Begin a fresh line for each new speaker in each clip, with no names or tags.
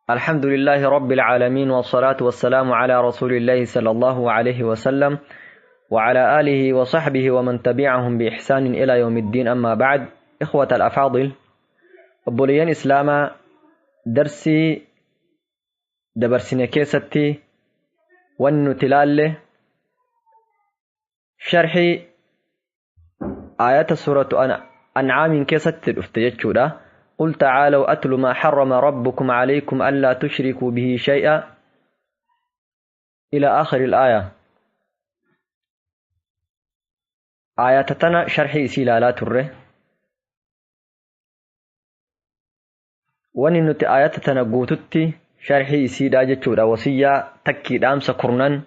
الحمد لله رب العالمين، والصلاة والسلام على رسول الله صلى الله عليه وسلم وعلى آله وصحبه ومن تبعهم بإحسان إلى يوم الدين. أما بعد، إخوة الأفاضل، obboleeyyan Islaamaa، darsii dabarsine keessatti wanni nuti ilaalle sharhii aayata suuratu Ancaamiin keessatti dhufte jechuudha. قل تعالوا أتل ما حرم ربكم عليكم ألا تشركوا به شيئا إلى آخر الآية. آية تنا شرحي إسيلا تره wanni nuti ayata tana guututti sharhii isiidha jechuudha. Wasiyyaa takkii dhaamsa kurnan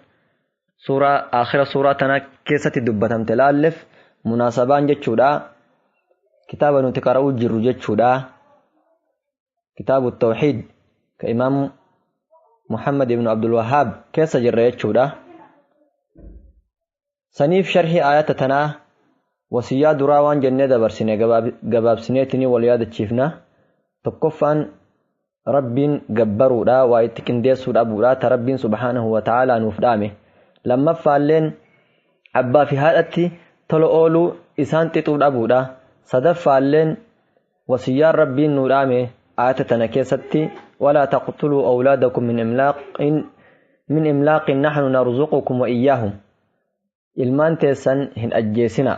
suuraa aakhira suuraa tana keessatti dubbatamte laalleef munaasabaan jechuudha. Kitaaba nuti qara'uu jirru jechuudha. Kitaabu Tawxiid ka Imaam Muhammad ibn Abdul Wahaab keessa jirra jechuudha. Saniif sharhii ayata tanaa wasiyyaa duraa waan jennee dabarsine gabaabsineetini wal yaadachiifna. Tokkoffaan Rabbiin gabbaruudha, waa itti qindeessuu dhabuudha ta Rabbiin subhaanahu wa ta'aalaa nuuf dhaame. Lammaffaalleen abbaa fi haadhatti tola ooluu, isaan xixuu dhabuudha. Sadaffaalleen wasiyyaan Rabbiin nuu dhaame aayata tana keessatti: walaa taqtuluu awlaadakum min imlaaqin naxnu narzuqukum wa iyyaahum, ilmaan teessan hin ajjeesina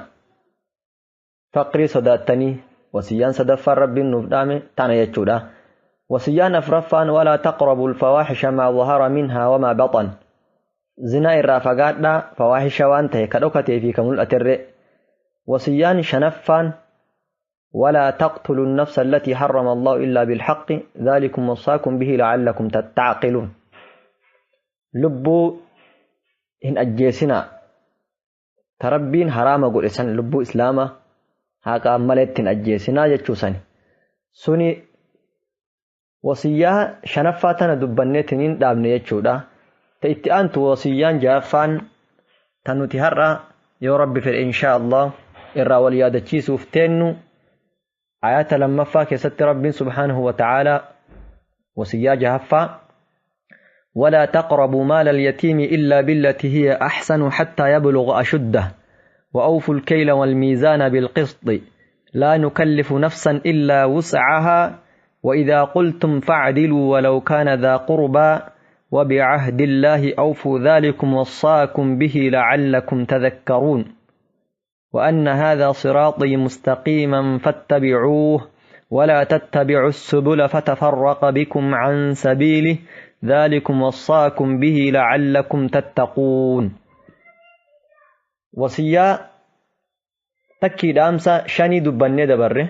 faqrii sodaattanii. Wasiyyaan sadaffaan Rabbiin nuuf dhaame tana jechuudha. Wasiyyaan afraffaan: walaa taqrabu alfawaaxisha maa dhahara minhaa wamaa baxan, zinaa irraa fagaadhaa, fawaaxisha waan ta'e ka dhokatee fi ka mul'aterre. Wasiyyaan shanaffaan: ولا تقتلوا النفس التي حرم الله إلا بالحق ذلكم وصاكم به لعلكم تعقلون، lubbuu hin ajjeesinaa ta Rabbiin haraama godhe san, lubbuu Islaamaa haqaan maletti hin ajjeesinaa jechuu sani. Suni wasiyyaa shanaffaa tana dubbanneetiniin dhaabne jechuudha. Ta itti aantu wasiyyaan ja'affaan ta nuti har'a yoo Rabbi fedhe inshaa Allah irraa wal yaadachiisuuf teennu, ayata lammaffaa keessatti Rabbiin subhaanahu wa ta'aalaa wasiyyaa jahaffaa: ولا تقربوا مال اليتيم إلا بالتي هي أحسن حتى يبلغ أشده وأوفوا الكيل والميزان بالقسط لا نكلف نفسا إلا وسعها وإذا قلتم فاعدلوا ولو كان ذا قربى وبعهد الله أوفوا ذلكم وصاكم به لعلكم تذكرون وأن هذا صراطي مستقيما فاتبعوه ولا تتبعوا السبل فتفرق بكم عن سبيله ذلكم وصاكم به لعلكم تتقون. Wasiyyaa takkii dhaamsa shanii dubbannee dabarre.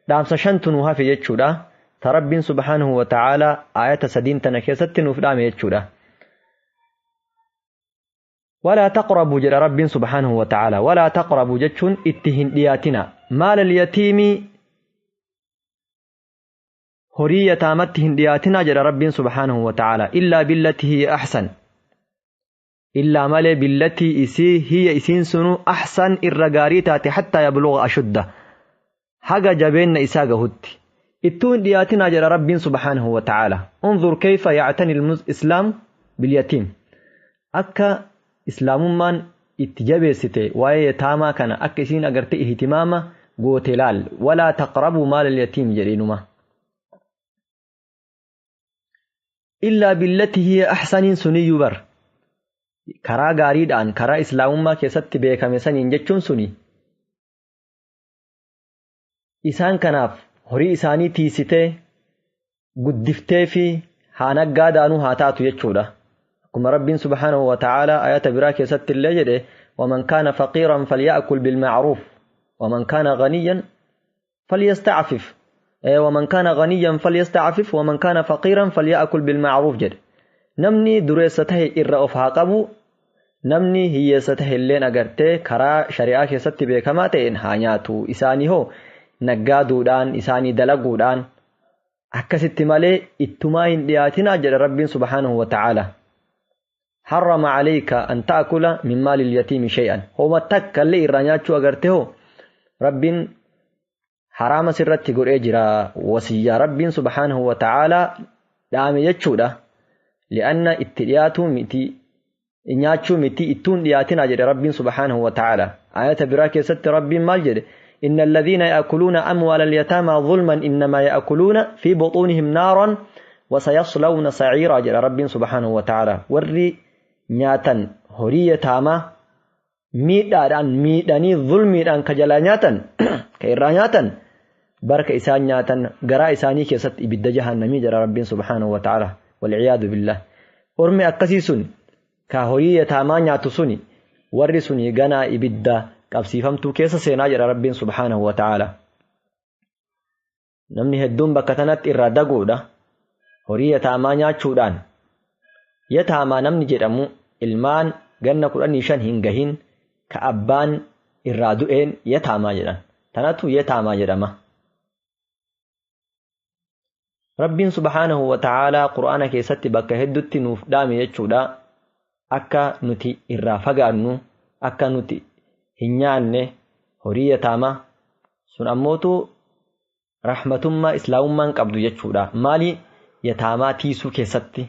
Dhaamsa shantu nu hafe jechuudha, ta Rabbiin subhaanahu wa ta'aalaa aayata sadiin tana keessatti nuuf dhaame jechuudha. ولا تقربوا jedha Rabbiin subhaanahu wa ta'aalaa. ولا تقربوا jechuun itti hin dhiyaatina. مال اليتيم, horii yataamatti hin dhiyaatina jedha Rabbiin subhaanahu wa ta'aalaa. إلا بالتي هي أحسن, إلا malee, بالتي isii, هي isiin sunu, أحسن irra gaarii taate, حتى يبلغ أشده, haga jabeenna isaa gahutti ittuu hin dhiyaatinaa jedha Rabbiin subhaanahu wa ta'aalaa. انظر كيف يعتني الإسلام باليتيم, akka Islaamummaan itti jabeessite waa'ee yataamaa kana, akka isiin agarte ihtimaama goote laal. ولا تقربوا مال اليتيم jedhinuma. إلا بالتي هي أحسن suniyyuu bar karaa gaariidhaan, karaa Islaamummaa keessatti beekame saniin jechuun suni isaan kanaaf horii isaanii tiisitee guddiftee fi haa naggaadaanuu haa taatu jechuudha. Akkuma Rabbiin subhaanahu wa ta'aalaa ayata biraa keessatti illee jedhe: ومن كان فقيرا فليأكل بالمعروف ومن كان غنيا فليستعفف، ومن كان غنيا فليستعفف ومن كان فقيرا فليأكل بالمعروف jedhe. Namni dureessa tahe irra of haa qabu, namni hiyyeessa tahe illeen agartee karaa shari'aa keessatti beekamaa ta'een haa nyaatu. Isaanii hoo naggaaduudhaan, isaanii dalaguudhaan, akkasitti malee ittumaa hin dhiyaatinaa jedha Rabbiin subhaanahu wa ta'aala. حرم عليك أن تأكل من مال اليتيم شيئا, homa takka illee irraa nyaachuu agarte hoo Rabbiin haraama sirratti godhee jira. Wasiyyaa Rabbiin subhaanahu wa ta'aalaa Dhaame jechuudha. Li'anna itti dhiyaatuu miti nyaachuu miti ittuun dhiyaatinaa jedhe Rabbiin subhaanahu wa ta'ala. Ayata biraa keessatti Rabbiin maal jedhe? إن الذين يأكلون أموال اليتامى ظلما إنما يأكلون في بطونهم نارا وسيصلون سعيرا جل رب سبحانه وتعالى. وري نياتا هوري يتامى ميدان ميداني ظلمي أن كجلا نياتا كإرا نياتا برك إسان نياتا قراء إساني كيست إبد جهنمي جل رب سبحانه وتعالى والعياذ بالله. أرمي أكسيسون كهوري يتامى نياتسوني وري سوني غنا إبد qabsiifamtuu keessa seenaa jedha Rabbiin subhaanahu wa ta'ala. Namni hedduun bakka tanatti irraa daguudha. Horii yataamaa nyaachuudhaan. Yataamaa namni jedhamu ilmaan ganna 15 hin gahin ka abbaan irraa du'een yataamaa jedhan. Tanatu yataamaa jedhama. Rabbiin subhaanahu wa ta'ala Qur'aana keessatti bakka hedduutti nuuf dhaame jechuudha. Akka nuti irraa fagaannu, akka nuti hin nyaanne horii yataamaa sun ammootu rahmatummaa islaamummaan qabdu jechuudha. Maali yataamaa tiisuu keessatti?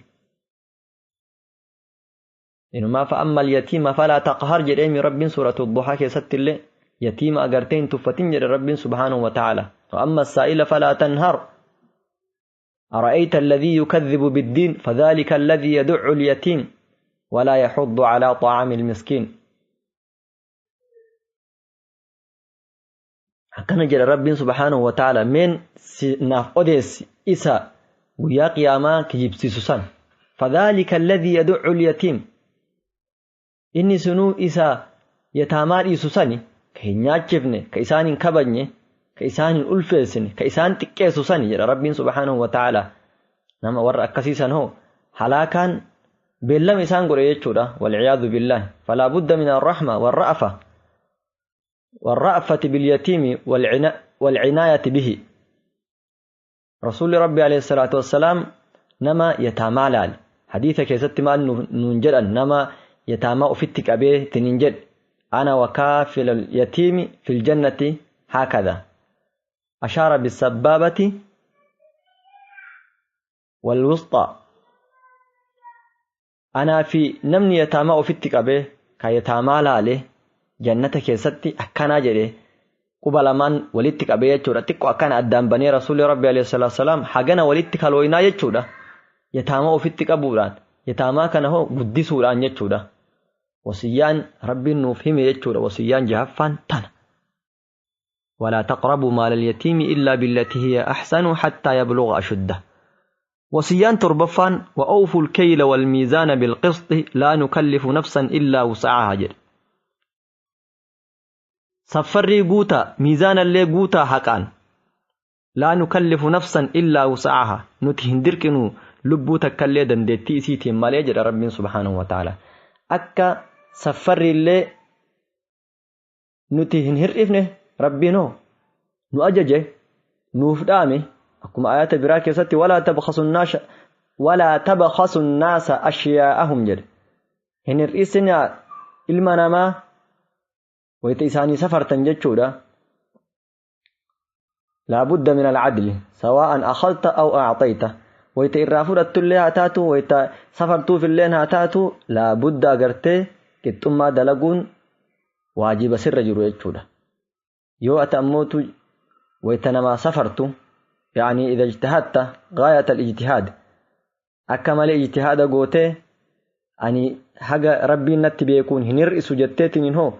Inumaa fa'amma al-yatiima falaa taqhar jedheemi Rabbiin suuratu Duhaa keessatti illee yatiima agartee hin tuffatin jedhe Rabbiin subhaanahu wa ta'ala. Wa'amma as-saa'ila falaa tanhar. أرأيت الذي يكذب بالدين فذلك الذي يدع اليتيم ولا يحض على طعام المسكين. Akkana jedha Rabbiin subhaanahu wa ta'ala meen naaf odeessi isa guyyaa qiyaamaa kijibsiisu san. Fadhaalika alladhii yad'u al-yatiim. Inni sunuu isa yataamaa dhiisu sani ka hin nyaachifne, ka isaan hin kabajne, ka isaan hin ulfeessine, ka isaan xiqqeessu sani jedha Rabbiin subhaanahu wa ta'ala. Nama warra akkasiisan hoo halaakaan beellama isaan godhe jechuudha. Walciyaadu billaahi. Falaa budda min arrahma warra'afa. والرأفة باليتيم والعناية به. رسول ربي عليه الصلاة والسلام نما يتامى حديث كيست ما ننجد نما يتامى أفتك أبيه تننجد أنا وكافل اليتيم في الجنة هكذا. أشار بالسبابة والوسطى. أنا في نمني يتامى أفتك أبيه كيتامى له jannata keessatti akkanaa jedhe quba lamaan walitti qabee jechuudha. Xiqqoo akkana addaan banee rasuulli rabbi alayhi salaatu wasalaam hagana walitti kalooynaa jechuudha. Yataamaa ofitti qabuudhaan yataamaa kana hoo guddisuudhaan jechuudha. Wasiyyaan rabbiin nuuf hime jechuudha. Wasiyyaan jahaffaan tana. ولا تقربوا مال اليتيم إلا بالتي هي أحسن حتى يبلغ أشده. وصيان تربفان وأوفوا الكيل والميزان بالقسط لا نكلف نفسا إلا وسعها jedhe. Saffarrii guutaa miizaanallee guutaa haqaan. Laa nukallifu nafsan illaa wus'aha. Nuti hin dirqinu lubbuu takkallee dandeettii isiitiin malee jedha Rabbiin subhaanahu wa ta'ala. Akka saffarriillee nuti hin hir'ifne Rabbiin hoo nu ajaje nuuf dhaame akkuma ayata biraa keessatti walaa tabkhasu nnaasa ashyaa'ahum jedhe. Hin hir'isinaa ilma namaa wayita isaanii safartan jechuudha. Laabudda min alcadli sawaa'an akhalta aw acxayta. Wayita irraa fudhattullee haa taatu, wayita safartuufilleen haa taatu, laabudda agartee qixxummaa dalaguun waajiba sirra jiru jechuudha. Yoo ati ammootu wayita namaa safartu, yaani idha ijtihadta gaayata alijtihaad, akka malee ijtihaada gootee ani haga rabbiin natti beekuun hin hir'isu jetteetiniin hoo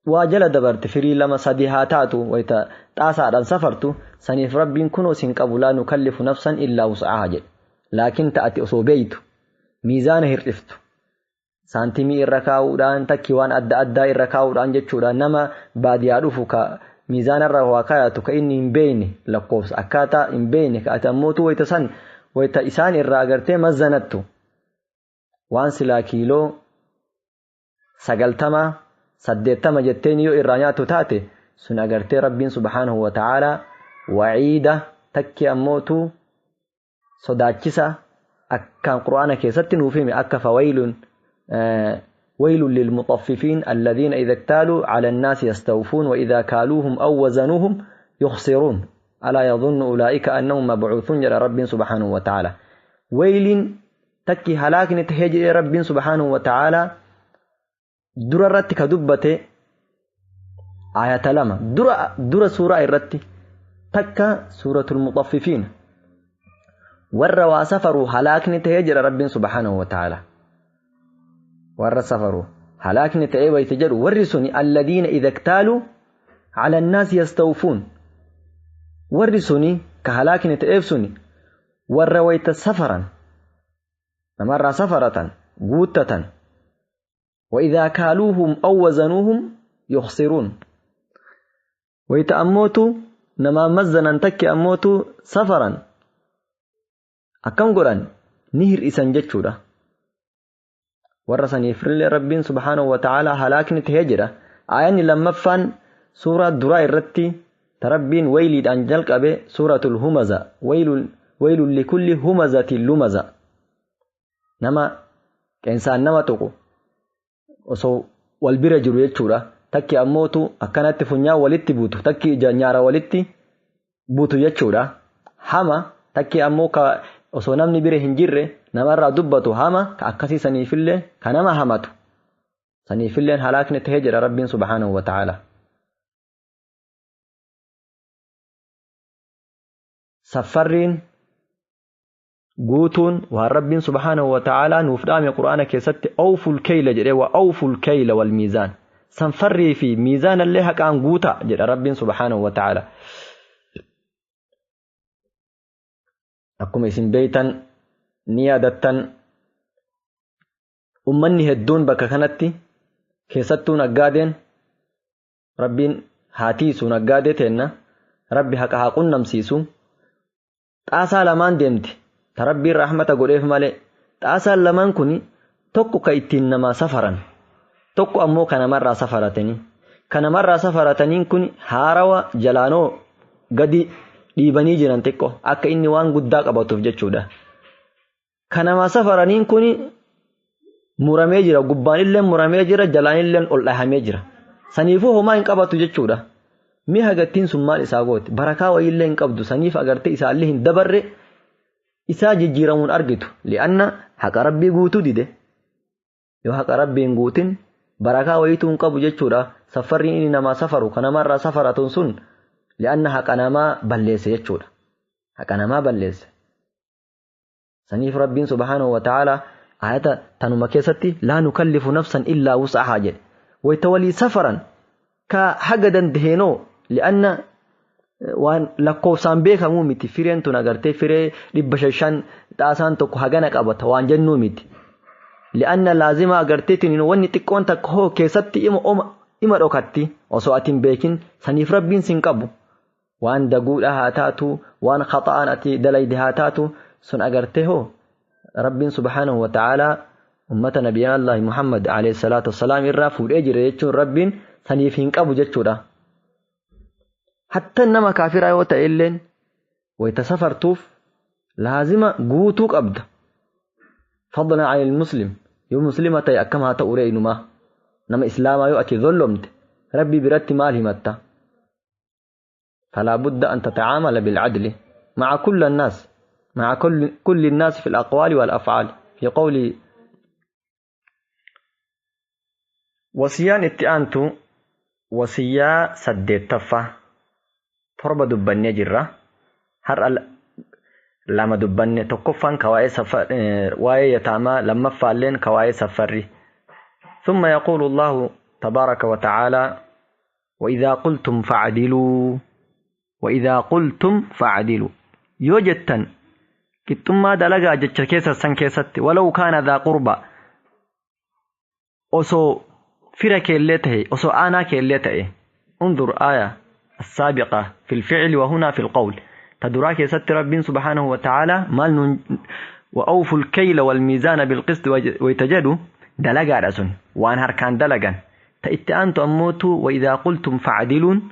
waa jala dabarte firii 2 3 haa taatu wayita xaasaadhaan safartu saniif rabbiin kunoo sin qabu laa nukallifu nafsan illaa wus'ahaa jedhe. Laakiin ta'ati osoo beeytu miizaana hir'iftu saantimii irra kaa'uudhaan takki waan adda addaa irra kaa'uudhaan jechuudha. Nama baadiyaa dhufu ka miizaanarra waa kaayatu ka inni hin beeyne lakkoofsa akkaataa hin beeyne ka ati ammootu wayita san wayita isaan irraa agartee mazzanattu waan silaa kiiloo 90 80 jetteen yoo irraa nyaatu taate sun agartee Rabbiin subhaanahu wa ta'ala waciida takki ammootu sodaachisa akkaan Qur'aana keessatti nuuf hime akka fawaylun waylun lilmutaffifiin alladhiina idha iktaaluu ala annaasi yastawfuun wa idha kaaluuhum aw wazanuuhum yukhsiruun alaa yadhunnu ulaa'ika annahum mabcuuthuun jedha Rabbiin subhaanahu wa ta'ala. Wayliin takki halaakni tahee jedhee Rabbiin subhaanahu wa ta'aalaa dura irratti ka dubbate ayata lama dura suuraa irratti takka suuratul muxaffifiin warra waa safaruu halaakni tahee jedha Rabbiin subhaanahu wa ta'aalaa. Warra safaruu halaakni ta'ee wayte jedhu warri suni alladiina idha iktaaluu cala annaasi yastawfuun warri suni ka halaakni ta'eef suni warra wayta safaran namarraa safaratan guuttatan وإذا كالوهم أو وزنوهم يخسرون wayta ammootu namaa mazzanan takki ammootu safaran akkam godhan ni hir'isan jechuudha. Warra saniifillee Rabbiin subhaanahu wa ta'aalaa halaakni tahee jedha. Aayanni lammaffaan suuraa duraa irratti ta Rabbiin wayliidhaan jalqabe suuratul humaza waylun likulli humazatin lumaza nama qeensaan nama tuqu osoo wal bira jiru jechuudha. Takki ammootu akkanatti funyaan walitti buutu takki ija nyaara walitti buutu jechuudha. Hama takki ammoo ka osoo namni bira hin jirre namarraa dubbatu hama ka akkasii saniifillee ka nama hamatu saniifilleen halaakni tahee jedha Rabbiin subhaanahu wa ta'aalaa. Safarriin guutuun waan Rabbiin subhaanahu wa ta'aalaa nuuf dhaame Qur'aana keessatti awful keyla jedhee wa awful keyla wal miizaan sanfarrii fi miizaanallee haqaan guutaa jedha Rabbiin subhaanahu wa ta'aalaa. Akkuma isin beeytan ni yaadattan ummanni hedduun bakka kanatti keessattuu naggaadeen Rabbiin haa tiisu naggaadee teenna Rabbi haqa haa qunnamsiisu xaasaa lamaan deemti ta Rabbiin rahmata godheef malee xaasaan lamaan kun tokko ka ittiin namaa safaran tokko ammoo ka namarraa safaratanii ka namarraa safarataniin kun haarawa jalaanoo gadi dhiibanii jiran xiqqo akka inni waan guddaa qabatuuf jechuudha. Ka namaa safaraniin kun muramee jira gubbaanillee muramee jira jalaanillee ol dhahamee jira saniifuu homaa hin qabatu jechuudha. Mi'a agartiin sun maal isaa gooti barakaa wayiillee hin qabdu saniif agartee isaallee hin dabarre isaa jijjiiramuun argitu li'anna haqa Rabbii guutuu dide yoo haqa Rabbii hin guutin barakaa wayiituu hin qabu jechuudha. Safarriin inni namaa safaru ka namarraa safaratuun sun li'anna haqa namaa balleesse jechuudha. Haqa namaa balleesse. Saniif Rabbiin subhaanahu wa ta'aalaa ayata tanuma keessatti laa nukallifu nafsan illaa wus'ahaa jedhe. Wayta walii safaran ka haga dandaheenoo li'anna waan lakkoofsaan beekamuu miti fireen tun agartee firee 500 xaasaan tokko hagana qabata waan jennuu miti. Li'anna laazima agarteetiin wanni xiqqoon takka hoo keessatti ima dhokatti osoo ati hin beekin saniif Rabbiin sin qabu. Waan daguudha haa taatu waan khaxa'aan ati dalayde haa taatu sun agartee hoo Rabbiin subhaanahu wa ta'aalaa ummata nabiyyaa Allaahi Muhammad alayhi salaatu wassalaam irraa fuudhee jira jechuun Rabbiin saniif hin qabu jechuudha. Hatta nama kaafiraa yoo ta'e illeen wayta safartuuf laazima guutuu qabda. Fadlan anil muslim yoo muslima ta'e akkam haa ta'u ree inumaa nama islaamaa yoo ati zollomte Rabbii biratti maal himatta? فلا بد أن تتعامل بالعدل مع كل الناس مع كل الناس في الأقوال والأفعال في قول وصيان اتئانتو وصيا سديت تفا torba dubbannee jirra. Har'a lama dubbanne tokkoffaan ka waa'ee yataamaa lammaffaalleen ka waa'ee safarri. ثم يقول الله تبارك وتعالى وإذا قلتم فاعدلوا وإذا قلتم فاعدلوا يوجدتن كتما دلقا جتش كيسة سن كيسة ولو كان ذا قربى أسو فرك اللي أسو أنا كاللي. انظر آية السابقة في الفعل وهنا في القول. تدراك ست رب سبحانه وتعالى مال وأوفوا الكيل والميزان بالقسط ويتجدوا دلقا رسن وأنهر كان دلقا تأتأنت أموتوا وإذا قلتم فاعدلون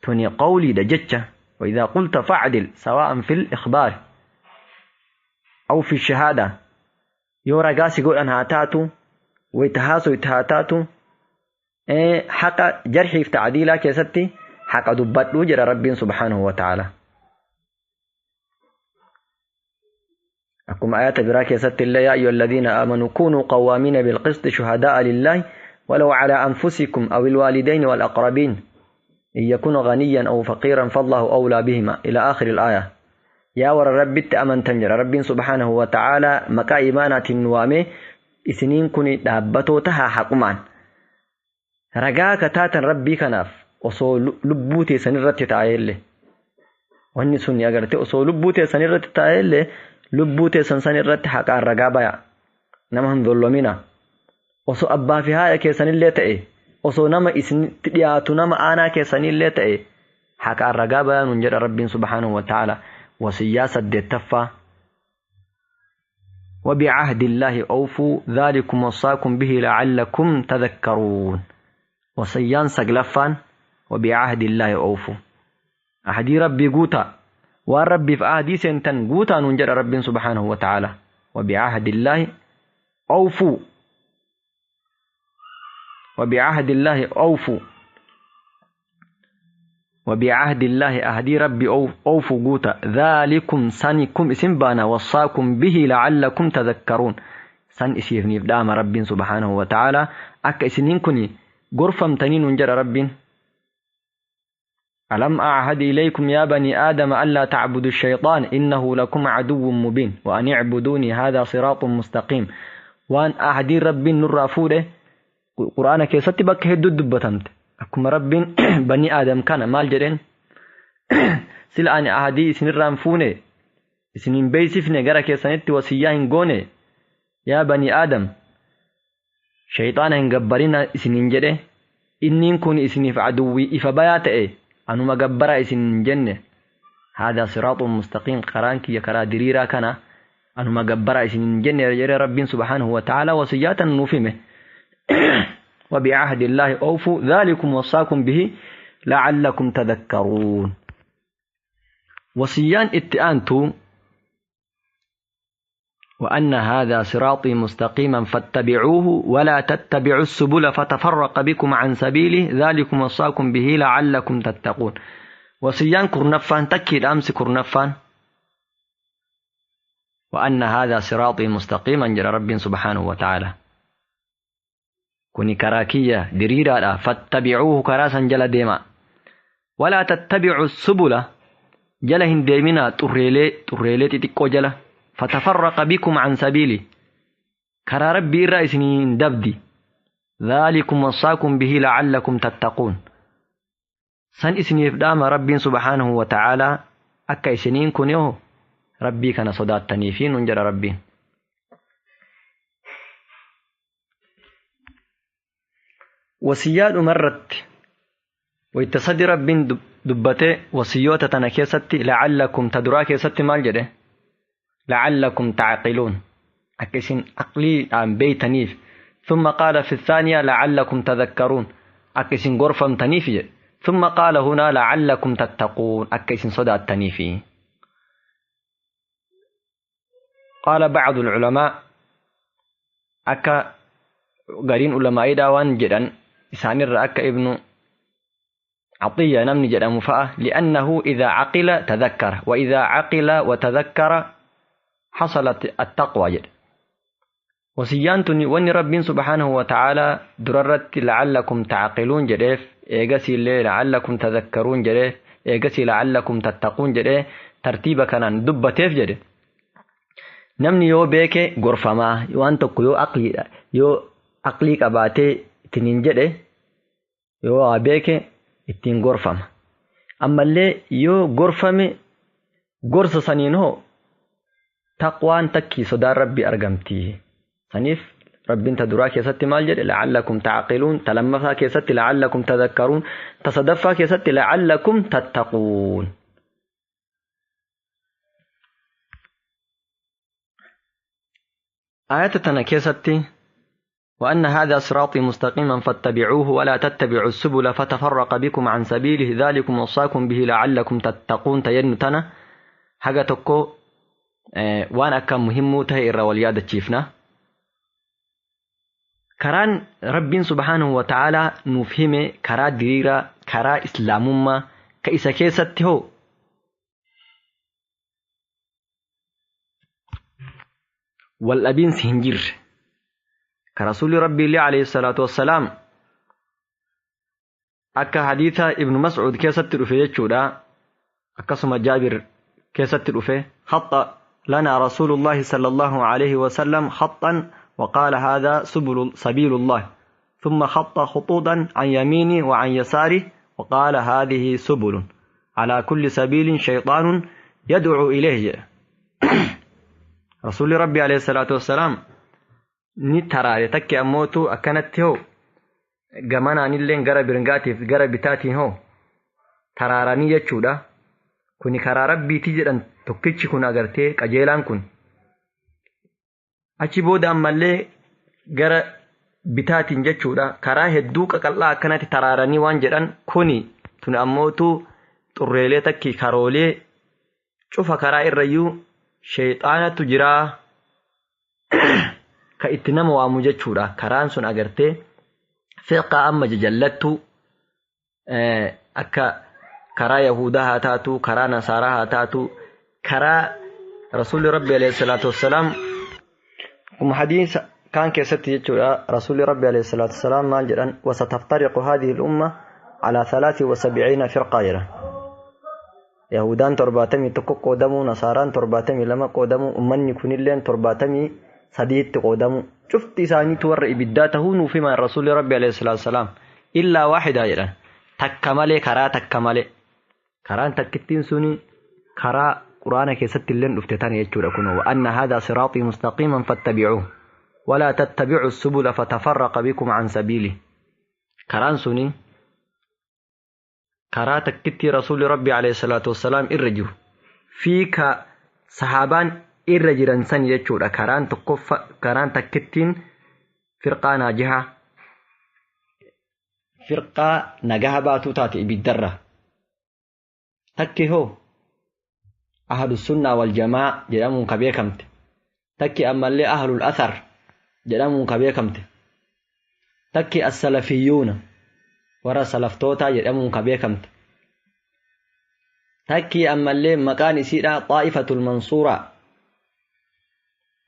تني قولي دجتة وإذا قلت فاعدل سواء في الإخبار أو في الشهادة يورا قاسي يقول أنها تاتو ويتهاسو يتهاتاتو حق جرحي في تعديلها كيستي حق دبت وجر رب سبحانه وتعالى. Akkuma ayata biraa keessatti illee yaa ayyuha alladhiina aamanuu kunuu qawwaamiina bilqisti shuhadaa'a lillaahi ولو على أنفسكم أو الوالدين والأقربين إن يكون غنيا أو فقيرا فالله أولى بهما إلى آخر الآية. يا ور ربي تأمن تنجر رب سبحانه وتعالى مكا إيمانات النوامي إسنين كوني دابتو تها حقمان رقاك تاتا ربي كناف osoo lubbuu teessan irratti taa'ellee wanni sun agarte osoo lubbuu teessan irratti taa'ellee lubbuu teessan san irratti haqaan ragaa baya nama hin zollomina. Osoo abbaa fi haadha keessanillee ta'e osoo nama isinitti dhiyaatu nama aanaa keessanillee ta'e haqaan ragaa bayaa nuun jedha rabbiin subhaanahu wa ta'ala. Wasiyyaa 8ffaa وبعهد الله أوفوا ذلكم وصاكم به لعلكم تذكرون. وصيان 9 وبعهد الله أوفوا أحدي ربي قوتا والربي في أهدي سنتن قوتا ننجر رب سبحانه وتعالى. وبعهد الله أوفوا وبعهد الله أوفوا وبعهد الله أهدي ربي أوفوا قوتا ذلكم سنكم اسم بانا وصاكم به لعلكم تذكرون. سن إسيفني فدام رب سبحانه وتعالى أك إسنينكني غرفم تنين ننجر رب. ألم أعهد إليكم يا بني آدم ألا تعبدوا الشيطان إنه لكم عدو مبين وأن اعبدوني هذا صراط مستقيم. وأن أهدي رب نرافوده قرآن كيستي بك هدو دبتمت أكما رب بني آدم كان مال جرين سل أن أهدي إسن الرانفونه إسنين بيسفني غرا كيسانتي وسياهن قوني يا بني آدم شيطان هنقبرين إسنين جره إنين كون إسنف عدوي إفبايات أنما قبرا إسن جنة هذا صراط مستقيم قرانك يا كرا دريرا كان أنما قبرا إسن جنة يا رب سبحانه وتعالى وصياتا نفهمه. وبعهد الله أوفوا ذلكم وصاكم به لعلكم تذكرون. وصيان اتئانتو وأن هذا صراطي مستقيما فاتبعوه ولا تتبعوا السبل فتفرق بكم عن سبيله ذلكم وصاكم به لعلكم تتقون. وصيان كرنفان تكيد أمس كرنفان وأن هذا صراطي مستقيما جل رب سبحانه وتعالى كوني كراكية دريرة فاتبعوه كراسا جل ديما ولا تتبعوا السبل جلهن ديمنا تريلي تريلي تتكو جله فتفرق بكم عن سبيلي كرا ربي الرئيسين دبدي ذلكم وصاكم به لعلكم تتقون. سن إسني فدام ربي سبحانه وتعالى أكا إسنين كنيه ربي كان صدات تنيفين ونجر ربي. وسياد مرت ويتصدي ربي دبته وسيوتة تنكيستي لعلكم تدراكيستي مال جده لعلكم تعقلون أكسين عقلي عن بيت تنيف. ثم قال في الثانية لعلكم تذكرون أكسين غرفة تنيفية. ثم قال هنا لعلكم تتقون أكسين صدى التنيفي. قال بعض العلماء أكا قرين علماء داوان جدا إسانير أكا ابن عطية نمني جدا مفاء لأنه إذا عقل تذكر وإذا عقل وتذكر حصلت التقوى جد. وسيانتني وني رب سبحانه وتعالى دررت لعلكم تعقلون جدف إيجاسي اللي لعلكم تذكرون جدف إيجاسي لعلكم تتقون جدف ترتيبا كان دبتيف جدف. نمني يو بيك غرفة ما يوان تقو يو عقلي يو عقلي كباتي تنين جدف يو بيك اتين غرفة ما. أما اللي يو غرفة مي غرصة سنينو تقوان تكي صدى ربي أرقمتي سنيف ربي انت دراك يا ستي مال جد لعلكم تعقلون تلمفا يا ستي لعلكم تذكرون تصدفا يا ستي لعلكم تتقون. آية تنكيستي وأن هذا صراطي مستقيما فاتبعوه ولا تتبعوا السبل فتفرق بكم عن سبيله ذلكم وصاكم به لعلكم تتقون. تينتنا حاجة تكو waan akka muhimmuu ta'e irraa wal yaadachiifna. Karaan Rabbiin subhaanahu wa ta'aalaa nuuf hime karaa diriiraa, karaa islaamummaa ka isa keessatti hoo Wal dhabiinsi hin jirre. Ka Rasuulli Rabbii illee alayhi salaatu wassalaam akka hadiisa Ibnu Mas'uud keessatti dhufe jechuudha. Akkasuma Jaabir keessatti dhufe خط لنا رسول الله صلى الله عليه وسلم خطا وقال هذا سبل سبيل الله ثم خط خطوطا عن يمينه وعن يساره وقال هذه سبل على كل سبيل شيطان يدعو إليه. رسول ربي عليه الصلاة والسلام ni taraare takki ammootu akkanatti hoo gamanaanilleen gara birgaatiif gara bitaatiin hoo taraaranii jechuudha. Kuni karaa rabbiitii jedhan tokkichi kun agartee qajeelaan kun. Achi booda ammallee gara bitaatiin jechuudha. Karaa hedduu qaqal'aa akkanatti taraaranii waan jedhan kuni tun ammootu xurreelee takki karoolee cufa karaa irrayyuu sheexaanatu jiraa ka itti nama waamu jechuudha. Karaan sun agartee fiqaa amma jajallattu akka karaa Yahudaa haa taatu, karaa Nasaaraa haa taatu, karaa Rasuulli Rabbi alayhi salaatu wassalaam kuma hadiisa kaan keessatti jechuudha. Rasuulli Rabbi alayhi salaatu wassalaam maal jedhan? Wasataftariqu haadhihi al-umma ala 73 firqaa jedhan. Yahudaan 71 qoodamuu, Nasaaraan 72 qoodamuu, ummanni kunilleen 73tti qoodamuu. Cufti isaaniitu warra ibiddaa tahuu nuuf himan Rasuulli Rabbi alayhi salaatu wassalaam. Illaa waaxidaa jedhan. Takka malee, karaa takka malee. Karaan takkittiin suni karaa quraana keessatti illeen dhufte tana jechuudha kunoo. Wa anna haadaa siraaxii mustaqiiman fattabi'uuh walaa tattabi'u subula fatafarraqa bikum an sabiili. Karaan suni karaa takkittii Rasuulli Rabbi alayhi salaatu wassalaam irra jiru fi ka sahaabaan irra jiran san jechuudha. Karaan tokkoffa, karaan takkittiin firqaa naajihaa, firqaa nagaha baatuu taate ibiddarra. Takki hoo ahlus sunnaa wal jamaa jedhamuun ka beekamte. Takki ammallee ahlul athar jedhamuun ka beekamte. Takki as-salafiyyuuna warra salaftootaa jedhamuun ka beekamte. Takki ammallee maqaan isiidha xaa'ifatul mansuuraa.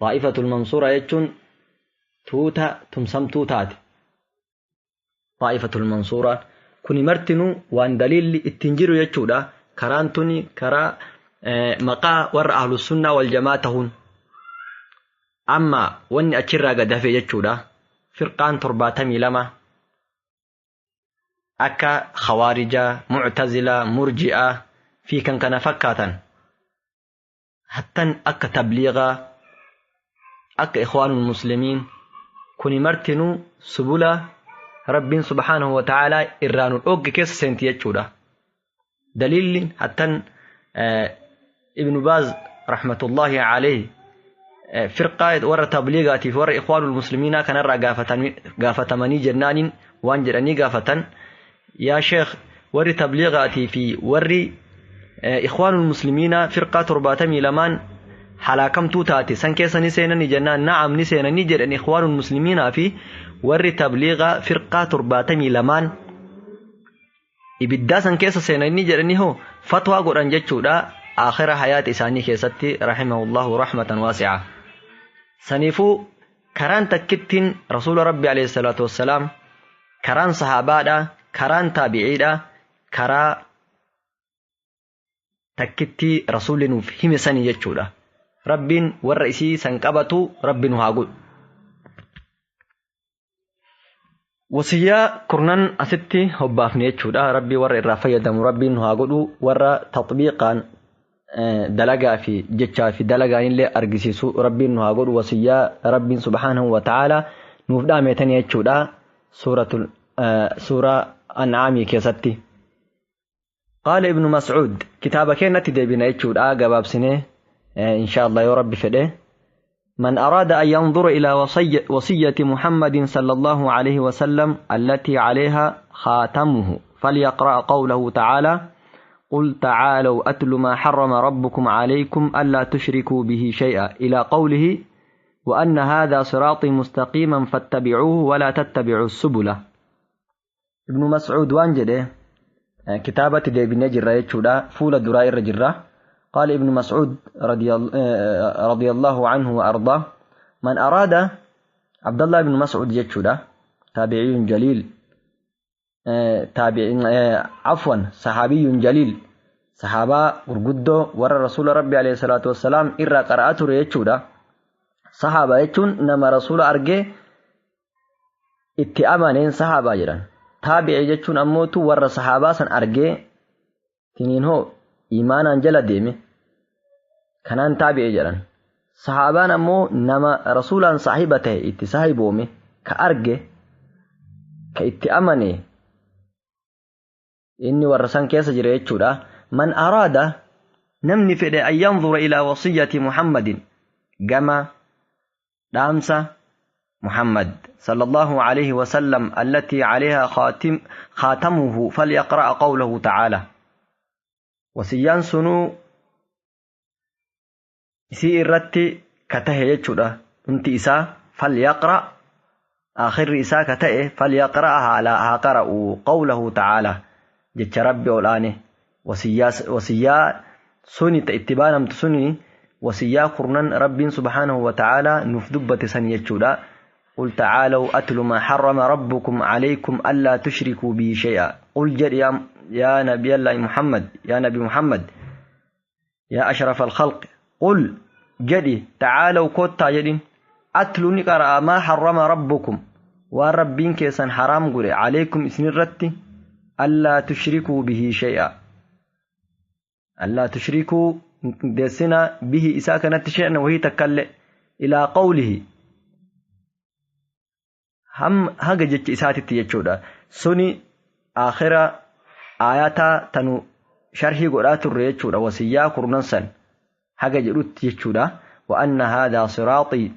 Xaa'ifatul mansuuraa jechuun tuuta tumsamtuu taate. Xaa'ifatul mansuuraa kuni martinuu waan daliilli ittiin jiru jechuudha. Karaan tuni karaa maqaa warra ahlus sunnaa wal jamaa tahuun. Amma wanni achirraa gad hafe jechuudha. Firqaan 72 akka khawaarijaa, muctazilaa, murji'aa fi kan kana fakkaatan. Hattan akka tabliigaa, akka ikhwaanul muslimiin kuni martinuu subula Rabbiin subhaanahu wa ta'aalaa irraa nu dhoogge keessa seenti jechuudha. Daliilli hattan Ibnu Baaz rahmatullahi alayhi firqaa warra tabliigaatiif warra ikhwaanul muslimiinaa kanarraa gaafatamanii jennaaniin waan jedhanii gaafatan. Yaa sheekh, warri tabliigaatii fi warri ikhwaanul muslimiinaa firqaa 72 halaakamtuu taate san keessa ni seenanii jennaan, na'am ni seenanii jedhan. Ikhwaanul muslimiinaa fi warri tabliigaa firqaa 72 ibiddaa san keessa seenanii jedhanii hoo fatwaa godhan jechuudha. Aakhira hayaata isaanii keessatti rahimahullahu rahmatan waasi'a. Saniifuu karaan takkittiin Rasuula Rabbi alayhi salaatu wassalaam, karaan sahaabaadha, karaan taabiciidha, karaa takkittii Rasuulli nuuf hime sanii jechuudha. Rabbiin warra isii san qabatu Rabbi nu haa godhu. Wasiyyaa kurnan asitti hobbaafne jechuudha. Rabbii warra irraa fayyadamu Rabbiin nu haa godhu. Warra taxbiiqaan dalagaa fi jechaa fi dalagaanillee argisiisu Rabbiin nu haa godhu. Wasiyyaa Rabbiin subhaanahu wa ta'aalaa nuuf dhaameetanii jechuudha. Suuraa An'aamii keessatti. Qaala Ibnu Mas'uud kitaaba keenyatti deebina jechuudha gabaabsinee insha Allah yoo Rabbi fedhe. من أراد أن ينظر إلى وصية محمد صلى الله عليه وسلم التي عليها خاتمه فليقرأ قوله تعالى قل تعالوا أتل ما حرم ربكم عليكم ألا تشركوا به شيئا إلى قوله وأن هذا صراطي مستقيما فاتبعوه ولا تتبعوا السبل. ابن مسعود وانجده كتابة دي بنجرة يتشودا فول دراء الرجرة. قال ابن مسعود رضي الله عنه وأرضاه من أراد عبد الله بن مسعود جتشودا تابعي جليل، تابع عفوا صحابي جليل، صحابة gurguddoo warra rasuula rabbi alayhi salaatu wassalaam irraa qara'aa ture jechuudha. Sahaaba jechuun nama rasuula argee itti amaneen sahaabaa jedhan. Taabi'ee jechuun ammootu warra sahaabaa san argee tiniin hoo imaanaan jala deeme kanaan taabi'ee jedhan. Sahaabaan ammoo nama rasuulaan saahiba ta'e itti saahiboome ka arge ka itti amane inni warra san keessa jira jechuudha. من أراد نمني فدي أن ينظر إلى وصية محمد كما دامس محمد صلى الله عليه وسلم التي عليها خاتمه فليقرأ قوله تعالى. وصيان سنو سي الرتي كته يجودا انت إسا فليقرأ آخر إسا كته فليقرأها على قرأوا قوله تعالى جت ربي والآنه. وصيا سني اتبانا سني وصيا قرنا رب سبحانه وتعالى نفدبة سنيتشودا. قل تعالوا أتل ما حرم ربكم عليكم ألا تشركوا به شيئا. قل جل يا نبي الله محمد، يا نبي محمد يا أشرف الخلق، قل جدي تعالوا كوتا جدي أتل نقرأ ما حرم ربكم وربين كيسا حرام قري عليكم اسم ألا تشركوا به شيئا، ألا تشركوا دسنا به إساكنت شيئا وهي تكل إلى قوله هم هججت إساتي تيجودا سني آخر آياتا تنو شرحي قرات الريجودا وسيا قرنسا هججت تيجودا. وأن هذا صراطي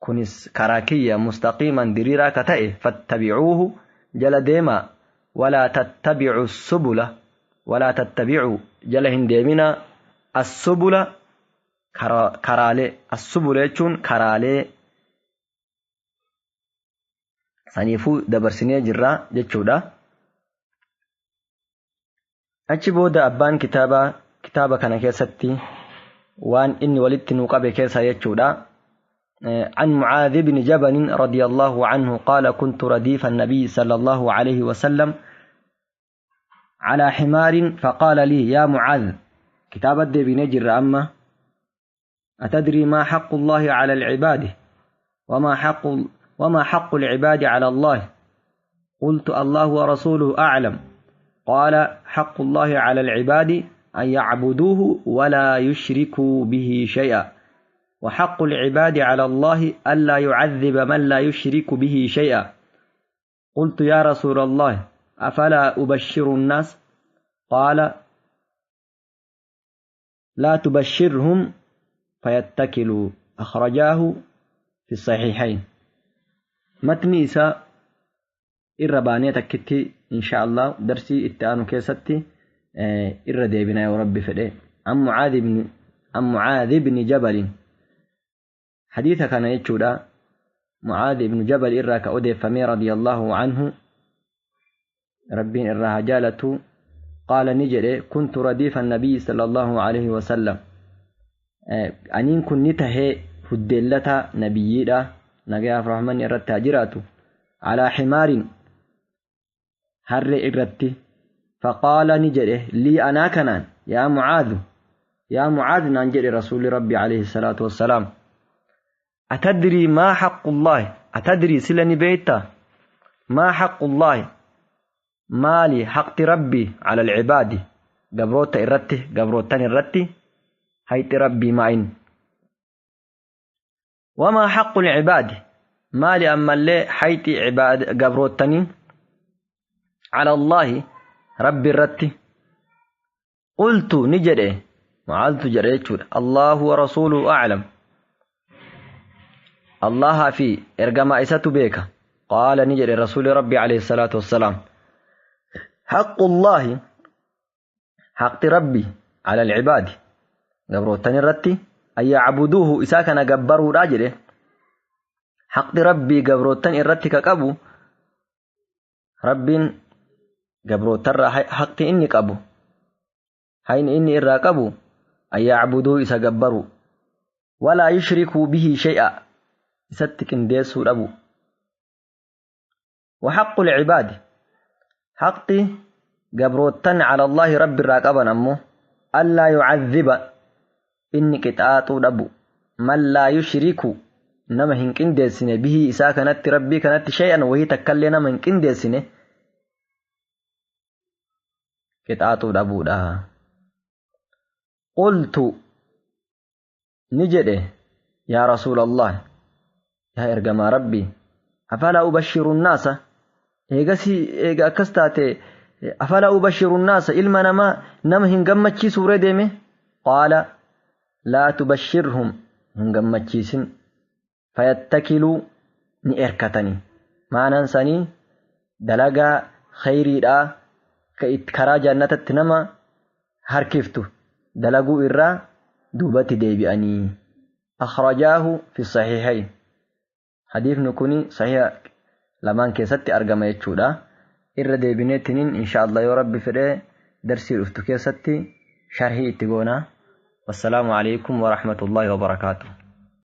كنس كراكية مستقيما دريرا كتئ فاتبعوه جل ديما ولا تتبعوا السبل ولا تتبعوا جلهن ديمنا السبل كرالي السبل يجون كرالي سنيفو دبرسيني جرا جتشودا. أتش بودا أبان كتابة كان كيستي وان إني ولدت نقابي كيسا يجودا. عن معاذ بن جبل رضي الله عنه قال كنت رديف النبي صلى الله عليه وسلم على حمار فقال لي يا معاذ، كتابة بنجر أما أتدري ما حق الله على العباد وما حق العباد على الله؟ قلت الله ورسوله أعلم. قال حق الله على العباد أن يعبدوه ولا يشركوا به شيئا، وحق العباد على الله ألا يعذب من لا يشرك به شيئا. قلت يا رسول الله أفلا أبشر الناس؟ قال لا تبشرهم فيتكلوا. أخرجاه في الصحيحين. متني إساء الربانية تكتي إن شاء الله درسي التآنو كيستي إر ديبنا يا ربي فدي. عن معاذ بن جبل حديث كان يتشودا معاذ بن جبل إرى كأودي فمي رضي الله عنه ربين إرها جالته قال نجري كنت رديف النبي صلى الله عليه وسلم أنين كن نتهي هدلة نبيي نجاه الرحمن إرى التاجرات على حمار هر إرتي فقال نجري لي أنا كنان يا معاذ يا معاذ ننجري رسول ربي عليه الصلاة والسلام أتدري ما حق الله؟ أتدري سلني بيتا ما حق الله مالي حق ربي على العباد قبروت إرتي قبروتان إرتي هيت ربي معين. وما حق العباد مالي أما اللي حيت عباد قبروتاني على الله ربي الرتي. قلت نجري معاذ جريت الله ورسوله أعلم الله في إرجما إساتو بيك. قال نجري رسول ربي عليه الصلاة والسلام حق الله حق ربي على العباد قبروتاني الرتي أن يعبدوه إساكنا قبروا راجله حق ربي قبروتاني الرتي كقبو ربي قبروتان حق إني قبو هين إني إرا قبو أن يعبدوه إسا قبروا ولا يشركوا به شيئا Isatti qindeessuu dhabu. وحق العباد حقي gabroottan على الله رب irraa qaban ammoo ألا يعذب inni qixaaxuu dhabu من لا يشرك nama hin qindeessine به isaa kanatti rabbii kanatti شيئا wahii takkallee nama hin qindeessine qixaaxuu dhabuudha. قلت ni jedhe يا رسول الله yaa ergamaa rabbii أفلا أبشر الناس eegasii eega akkas taate أفلا أبشر الناس ilma namaa nama hin gammachiisuure deeme. قال لا تبشرهم hin gammachiisin فيتكلوا ni erkatanii maanaan sanii dalagaa khayriidhaa ka karaa jannatatti nama harkiftu dalaguu irraa duubatti deebi'anii. أخرجاه في الصحيحين hadiifni kun sahiha lamaan keessatti argama jechuudha. Irra deebineetiniin insha Allah yoo rabbi fedhee darsii dhuftu keessatti sharhii itti goona. والسلام عليكم ورحمة الله وبركاته.